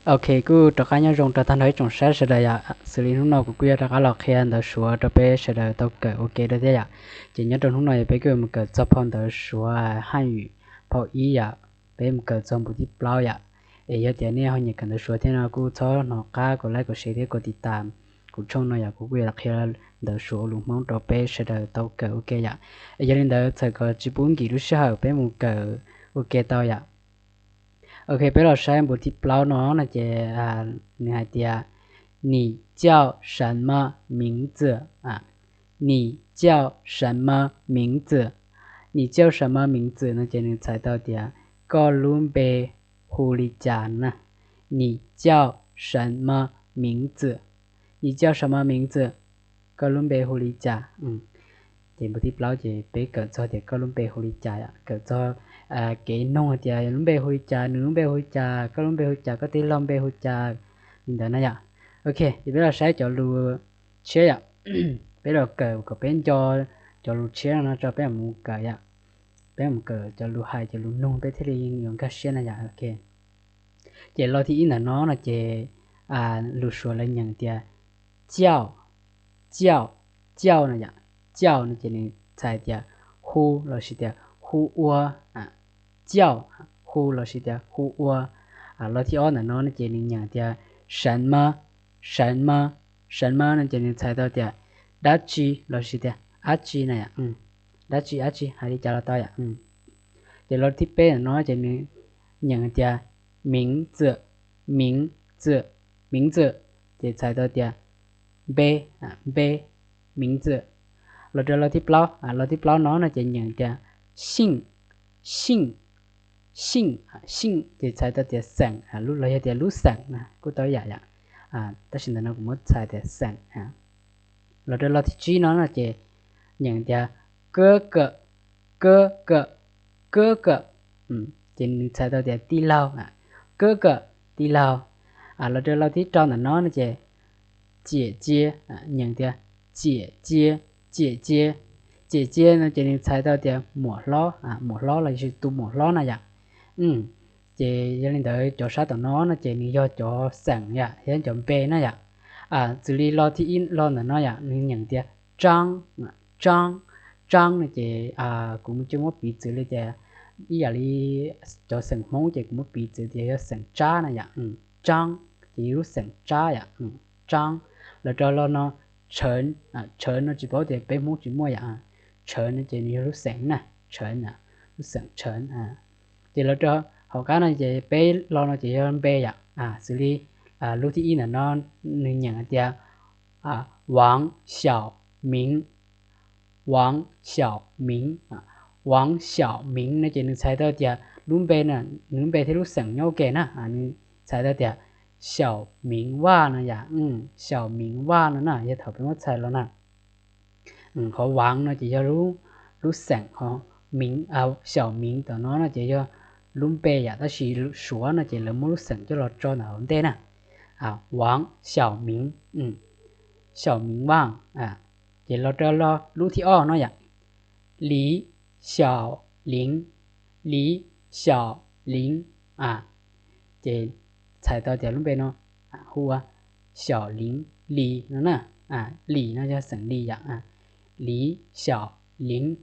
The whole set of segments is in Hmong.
Ok, kuj rov qab nyob zoo rau tag nrho ib tsoom saib sawv daws yom. Xws li hnub no kuv kuj yuav rov qab los qhia ntawv Suav rau peb sawv daws tau kawm ua ke dua thiab yom. Ces nyob rau hnub no yog peb kuj mus kawm txog phau ntawv Suav haj ywm phau ib yom, peb mus kawm txog npu thib plaub yom. Es yog tias nej ho nyiam kawm ntawv Suav thiab no kuj txhob hnov qab kom like, kom share thiab kom tiv tas kuv tshooj no yom, kuv kuj yuav qhia ntawv Suav ua lus Hmoob rau peb sawv daws tau kawm ua ke yom. Es yog li ntawd txhawm kom tsis pub nkim lub sij hawm peb mus kawm ua ke tau yom. Ok, peb los saib npu thib plaub no no ces nws hais tias 你叫什么名字? 你叫什么名字? 你叫什么名字 no ces nws txhais tau tias koj lub npe hu li cas na. 你叫什么名字? 你叫什么名字? Koj lub npe hu li cas? Ces npu thib plaub ces peb kawm txog tias koj lub npe hu li cas, kawm txog kev nug tias lub npe hu li cas, nws lub npe hu li cas, koj lub npe hu li cas, koj tij laug npe hu li cas, li ntawd na yom. Ok, ces peb los saib cov lus tshiab yom. Peb los kawm kom peb nco cov lus tshiab no tso peb mus kawm yom. Peb mus kawm cov lus hais cov lus nug peb thiaj li yuav nkag siab na yom. Ok, ces lo thib ib ntawm no no ces lus Suav lawv nyeem tias 叫, 叫, 叫 no yom. 叫 no ces nws txhais tias hu lossis tias hu ua. 叫, hu lossis tias hu ua. Lo thib ob ntawm no no ces nws nyeem tias 什么, 什么, 什么 no ces nws txhais tau tias dab tsi lossis tias dab tsi na yom. Dab tsi dab tsi hais li cas los tau yom. Ces lo thib peb ntawm no ces nws nyeem tias 名字, 名字, 名字 ces txhais tau tias npe, npe, 名字. Los rau lo thib plaub, lo thib plaub no no ces nyeem tias 姓, 姓, 姓, 姓 ces txhais tau tias xeem los yog tias lub xeem na kuj tau yam yom. Tab sis ntawm no kuv muab txhais tias xeem. Los rau lo thib tsib no no ces nyeem tias 哥哥, 哥哥, 哥哥, ces nws txhais tau tias tij laug, 哥哥, tij laug. Los rau lo thib rau ntawm no no ces 姐姐, nyeem tias 姐姐, 姐姐, 姐姐 no ces nws txhais tau tias muam hlob, muam hlob los sis tus muam hlob na yom. Ces yog li ntawd cov sab tom no no ces nws yog cov xeem yom, yog cov npe na yom. Xws li lo thib ib lo ntawm no yom, nws nyeem tias 张, 张, 张 no ces kuv mus coj muab piv txwv li tias ib yam li cov xeem Hmoob ces kuv muab piv txwv tias yog xeem Tsab na yom. 张 ces yog lub xeem Tsab yom. 张. Los rau lo no 陈, 陈 no tsis paub tias peb Hmoob tsis muaj yom. 陈 no ces nws yog lub xeem na, 陈, lub xeem 陈. Ces los rau hauv qab no ces peb lo no ces yog npe yom. Xws li lub thib ib ntawm no nws nyeem tias 王小明, 王小明, 王小明 no ces nws txhais tau tias lub npe, nws lub npe thiab lub xeem nyob ua ke na, nws txhais tau tias 小明 Vaj no yom. 小明 Vaj no na yog thaum peb muab txhais los na. Qhov 王 no ces yog lub xeem, qhov 明, 小明 tom no no ces yog lub npe yom, tab sis Suav no ces lawv muab lub xeem coj los tso ntawm hauv ntej na. 王小明, 小明 Vaj. Ces los rau lub thib ob no yom, 李小林, 李小林, ces txhais tau tias lub npe no hu ua 小林, Lis no na. Lis no yog xeem Lis yom. 李小林,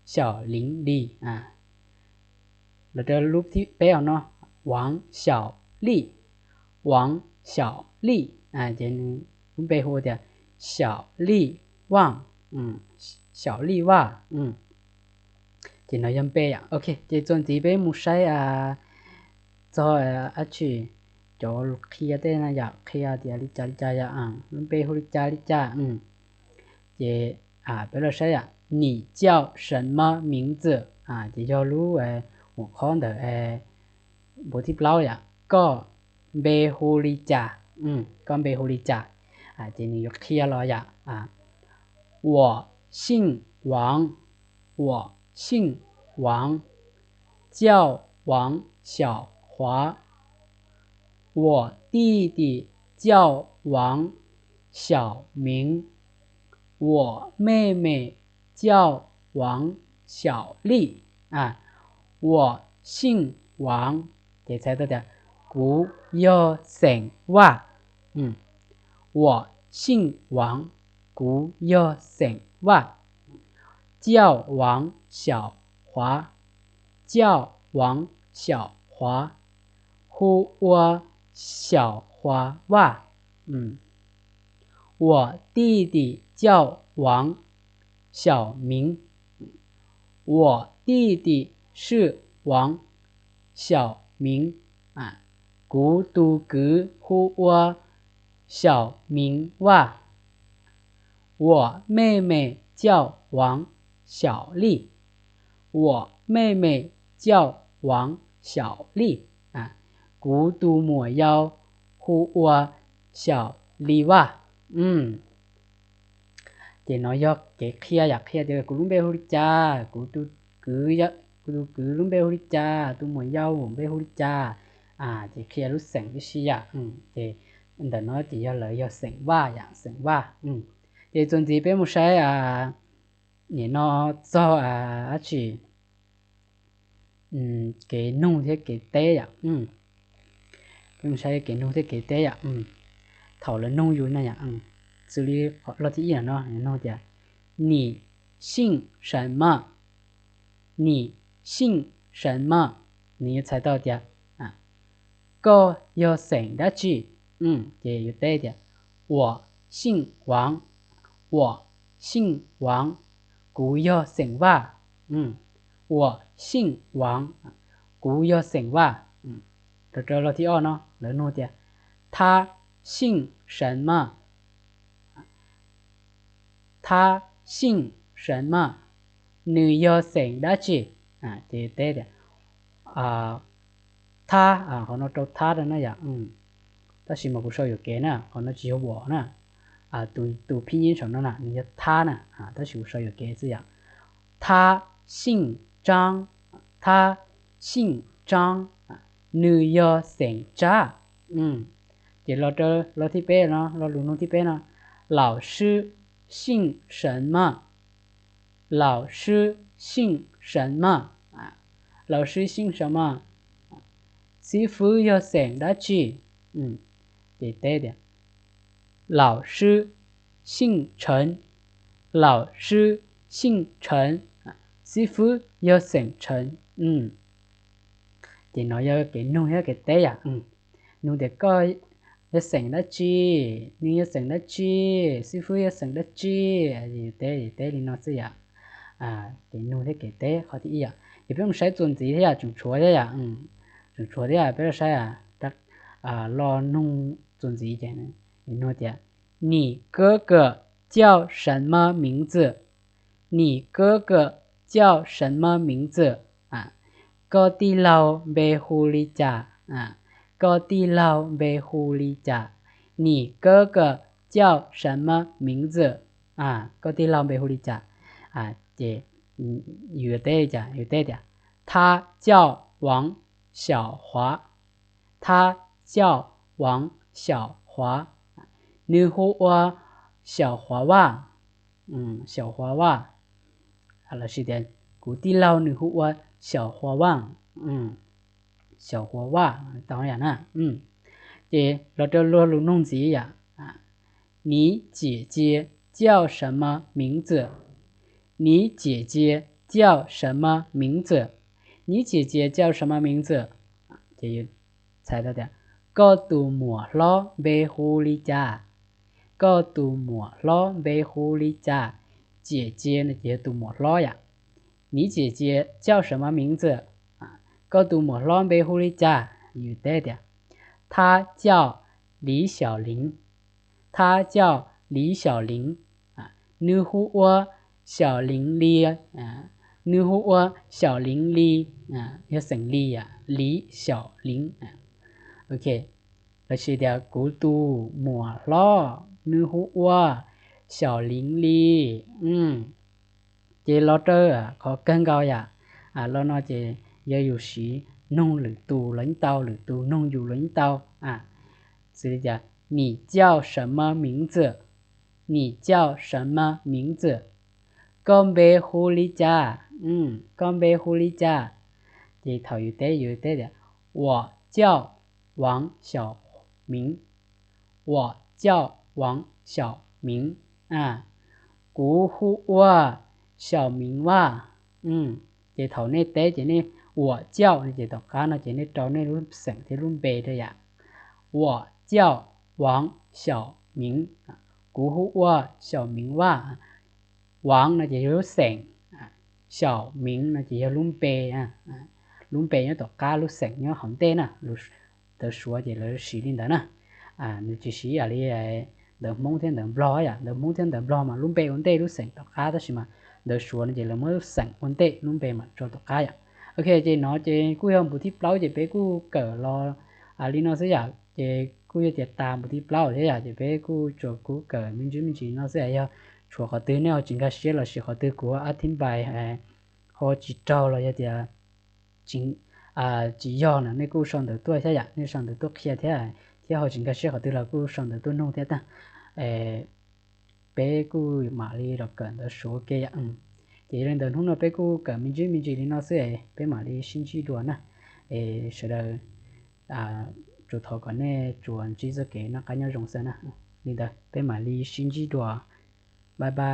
小林 Lis. Los rau lub thib peb no, 王小丽, 王小丽, ces nws lub npe hu tias 小丽 Vaj, 小丽 Vaj. Ces no yog npe yom. Ok, ces txuas ntxiv peb mus saib txog dab tsi, cov lus qhia tej no yom, qhia tias li cas li cas yom, lub npe hu li cas li cas. Ces peb los saib yom, 你叫什么名字? Ces yog lub huam qhob ntawm npu thib plaub yom, koj npe hu li cas, koj npe hu li cas. Ces nws yuav qhia los yom, 我姓王, 我姓王, 叫王小华, 我弟弟叫王小明, 我妹妹叫王小丽. 我姓王, ces txhais tau tias Kuv yog xeem Vaj. 我姓王, kuv yog xeem Vaj. 叫王小华, 叫王小华, hu ua Xyaum Huas Vaj. 我弟弟叫王小明。我弟弟是王小明。 Kuv tus kwv hu ua Xyaum Miv Vaj. 我妹妹叫王小丽。 我妹妹叫王小丽。 Kuv tus muam yau hu ua Xyaum Lis Vaj. Ces no yog kev qhia yam qhia tias kuv lub npe hu li cas, kuv tus kwv, kuv tus kwv lub npe hu li cas, tus muam yau npe hu li cas. Ces qhia lub xeem tib si yam. Ces ntawm no ces yog lawv yog xeem Vaj yam, xeem Vaj. Ces txuas ntxiv peb mus saib nim no txog dab tsi, kev nug thiab kev teb yom. Peb mus saib kev nug thiab kev teb yom. Thaum lawv nug yus na yom, xws li lo thib ib no nug tias, 你姓什么？ 你姓什么？ Nws yuav txhais tau tias koj yog xeem dab tsi? Ces yuav teb tias 我姓王。 我姓王。 Kuv yog xeem Vaj. 我姓王。 Kuv yog xeem Vaj. Los rau lo thib ob no lawv nug tias 他姓什么？ 他姓什么？ Nws yog xeem dab tsi? Ces teb tias 他, qhov no rau 他 rau na yom. Tab sis mas kuv sau yuam kev na, qhov no tsis yog 我 na. Tus phib nyeb saum no na nws yog 他 na, tab sis kuv sau yuam kev xwb yom. 他姓张。 他姓张。 Nws yog xeem Tsab. Ces los rau lo thib peb no, lo lus nug thib peb no, 老师姓什么？ 老师姓什么？ 老师姓什么？ Xib fwb yog xeem dab tsi? Ces teb tias 老师姓陈。 老师姓陈。 Xib fwb yog xeem Tsheev. Ces no yog kev nug thiab kev teb yom. Nug tias koj yog xeem dab tsi, nws yog xeem dab tsi, xib fwb yog xeem dab tsi, teb teb li no xwb yom. Kev nug thiab kev teb qhov thib ib yom. Ces peb mus saib txuas ntxiv thiab yom, tseem tshuav thiab yom. Tseem tshuav thiab, peb los saib lo nug txuas ntxiv ces nws nug tias 你哥哥叫什么名字？ 你哥哥叫什么名字？ Koj tij laug npe hu li cas? Koj tij laug npe hu li cas? 你哥哥叫什么名字？ Koj tij laug npe hu li cas? Ces yus teb li cas? Yus teb tias 他叫王小华。 他叫王小华。 Nws hu ua Xyaum Huas Vaj. Xyaum Huas Vaj. Los sis tias kuv tij laug nws hu ua Xyaum Huas Vaj. Xyaum Huas Vaj tau yam na. Ces los rau luag lus nug ntxiv yom. 你姐姐叫什么名字？ 你姐姐叫什么名字？ 你姐姐叫什么名字？ Ces txhais tau tias koj tus muam hlob npe hu li cas? Koj tus muam hlob npe hu li cas? 姐姐 no ces yog tus muam hlob yom. 你姐姐叫什么名字？ Koj tus muam hlob npe hu li cas? Yus teb tias 她叫李小玲。 她叫李小玲。 Nws hu ua Xyaum Leev Li. Nws hu ua Xyaum Leev Li. Yog xeem Li, Li Xyaum Leev. Los sis tias kuv tus muam hlob nws hu ua Xyaum Leev Li. Ces los rau qhov kawg nkaus yom. Los no ces yog yus siv nug lwm tus los yeej tau, lwm tus nug yus los yeej tau. Xws li tias 你叫什么名字？ 你叫什么名字？ Koj npe hu li cas? Koj npe hu li cas? Ces thaum yus teb, yus teb tias 我叫王小明. 我叫王小明. Kuv hu ua Xiaomiv Vaj. Ces thaum nej teb ces nej 我叫 no ces tom qab no ces nej rau nej lub xeem thiab lub npe rau yom. 我叫王小明. Kuv hu ua Xiaomiv Vaj. 王 no ces yog lub xeem, Xiaomiv no ces yog lub npe, lub npe nyob tom qab, lub xeem nyob hauv ntej na. Ntawv Suav ces lawv siv li ntawd na. Nws tsis siv ib yam li ntawv Hmoob thiab ntawv Nplog yom. Ntawv Hmoob thiab ntawv Nplog mas lub npe ua ntej lub xeem tom qab, tab sis mas ntawv Suav no ces lawv muab lub xeem ua ntej, lub npe mas tso tom qab yom. Ok, ces no ces kuj yog npus thib plaub ces peb kuj kawm los li no xwb yom. Ces kuj yog tias tas npus thib plaub thiab yom, ces peb kuj tsuas kuj kawm me ntsis me ntsis no xwb. Yog tshuav qhov twg nej ho tsis nkag siab los sis qhov twg kuv ab thib npais ho tsis raug los yog tias tsis yog no nej kuj sau ntawv tuaj thiab yom, nej sau ntawv tuaj qhia thiab, thiab ho tsis nkag siab qhov twg los kuj sau ntawv tuaj nug thiab tag. Peb kuj mam li los kawm ntawv Suav ua ke yom. Ces yog li ntawd hnub no peb kuj kawm me ntsis me ntsis li no xwb, peb mam li sib ntsib dua na. Es sawv daws tsuas thov kom nej tsuas ntsib txoj kev noj qab nyob zoo xwb na. Li ntawd peb mam li sib ntsib dua. Bye bye.